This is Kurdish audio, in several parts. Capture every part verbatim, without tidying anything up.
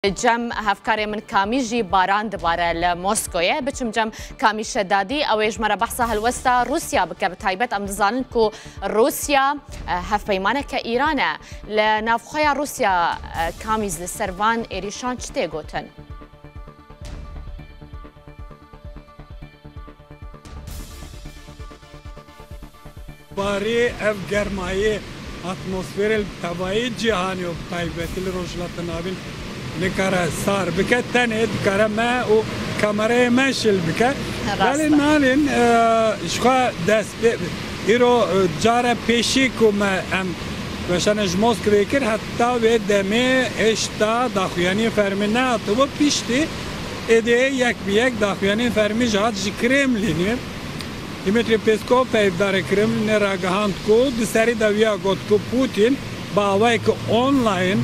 Cem hevkarê min Kamî jî baran dibare li Moskoyê. Biçim cem Kamî Şedadî, ew ê ji me re behsa helwesta Rûsya bike. Bi taybet em dizanin ku Rûsya, e, hevpeymaneke Îran e. Li navxweya Rûsya, e, Kamî, li ser van êrîşan çi tê gotin? Barê ev germayê atmosferê li tevayê cîhanê û bi taybetî li Rojhilata Navîn nikare sar bike, tenê dikare me û kamerayê me şil bike. Rast e. Belê nalên, e, ji xwe dest pê, îro, e, cara pêşî ku me em weşana ji Moskvê kir, heta wê demê hêşta daxuyaniyên fermî nehatibû, piştî êdî yek bi yek daxuyaniyên fermî jî hat ji Kremlînê. Dmitry Peskov, peyvdarê Kremlînê, ragihand ku di serî de wiya got ku Putin bi awayekî online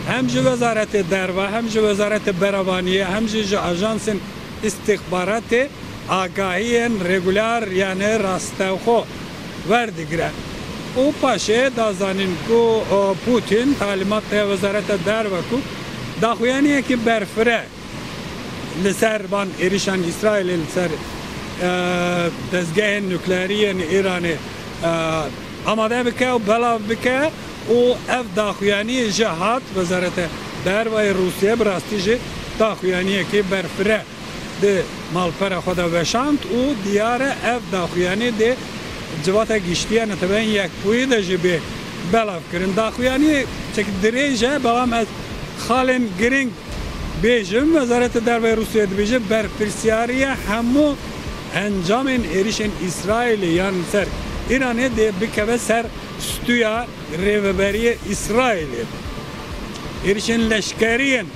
hem ji Wezaretê Derve, hem ji Wezaretê Berevaniyê, hem jî ji ajansên îstixbaratê agahiyên regular, yanî rastewxo werdigire. Û paşê da zanîn ku, e, Putin talîmat daye Wezareta Derve ku daxuyaniyekî berfireh li ser van êrîşan Îsraîlê li ser, e, dezgehên nukleerî yên Îranê, e, amade bike û belav bike û ev daxuyanî jî hat Wezareta Dervayê Rûsiyê bi rastî jî daxuyaniyekî berfireh di malpera xwe de weşand û diyar e ev daxuyanî di Civata Giştî ya Neteweyên Yekbûyî de jî bê belavkirin. Daxuyanî çek dirêj e, belam ez xalên giring bêjim. Wezareta Derve Rûsiyê dibêje berpirsiyariya hemû encamên êrîşên Îsraîlê yan ser Îranê dê bikeve ser stûya rêveberiyê Îsraîlê. Êrîşên leşkerî yên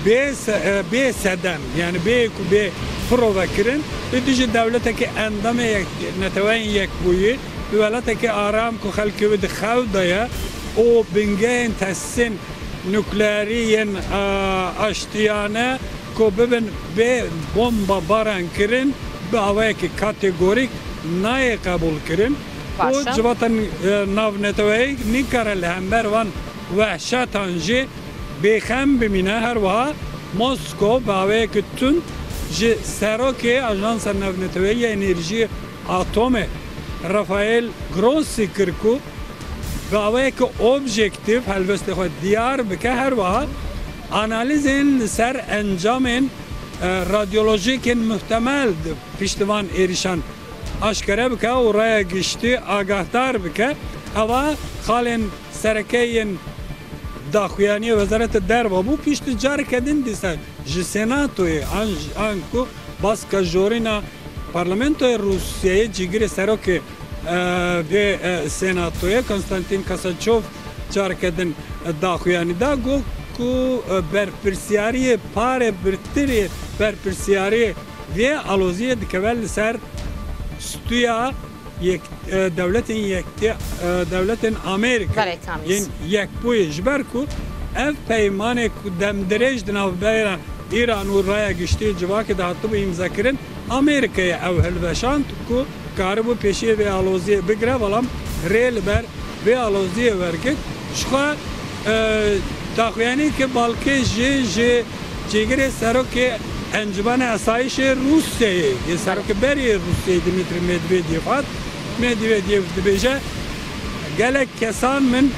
bê se-, e, bê sedem, yanî bê ku bê prove kirin, li dijî dewletekî endamê yek-, Neteweyên Yekbûyî, bi welatekî aram ku xelkê wî di xew de ye û bingehên tesîsên nukleerî yên, e, aştiyane ku bibin bê bomba baran kirin, bi awayekî kategorîk nayê qebûlkirin. Baş e. Û civatan, e, navneteweyî nikare li hember van wehşetan jî bêxem bimîne. Her wiha Moskow bi awayekî tund ji serokê Ajansa Navneteweyî ya Enerjiyê Atomê Rafael Grossi kir ku bi awayekî objektîf helwestê xwe diyar bike, her wiha analîzên li ser encamên, e, radyolojîkên muhtemel di piştivan êrîşan aşkere bike û raya giştî agahdar bike. Eva xalên sereke yên daxuyaniyê Wezareta Derve bû, piştî careke din dîsa ji Senatoyê an, an ku baska jorîna Parlamentoya Rûsiyeyê cîgirê serokê, e, vê, e, Senatoyê Konstantin Kasaçov careke din, e, daxuyanî da, got ku, e, berpirsiyariyê pare birtirê berpirsiyariyê vê aloziyê dikeve li ser stûya yek, e, dewletên yekte, e, dewletên Amerîka Berê Kamî. Yên Yekbûyî, ji ber ku ev peymanê ku demdirêj di navbera Îran û raya giştî civakê de hatibû îmzekirin, Amerîkayê ew hilweşand ku karibû pêşiyê vê aloziyê bigire, belam rê li ber vê aloziyê wergirt. Jixwe, e, daxuyanî ki balkê jî ji cîgirê serokê Encûmena Esayîşê Rûsyayê, yê serokê berê yê Rûsyayê Dmitry Medvedev hat. Medvedev dibêje, gelek kesan min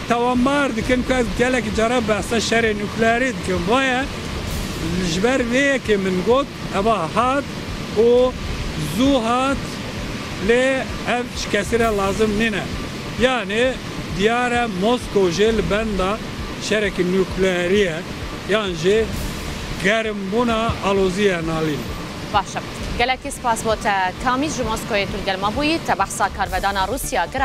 tawanbar dikin ku ez gelek cara behsa şerê nukleerî dikim. Vaye ji ber vê yekê min got, eva hat û zû hat, lê ev ji kesî re lazim nîne. Yanî diyar e Moskow jê li benda şerekî nukleerî ye, yan jî germbûna alozî ye nalîn. Baş e. Gelekî spas bo te Kamî ji Moskoyê tu li gel me bûyî, te behsa karvedana Rûsya kir.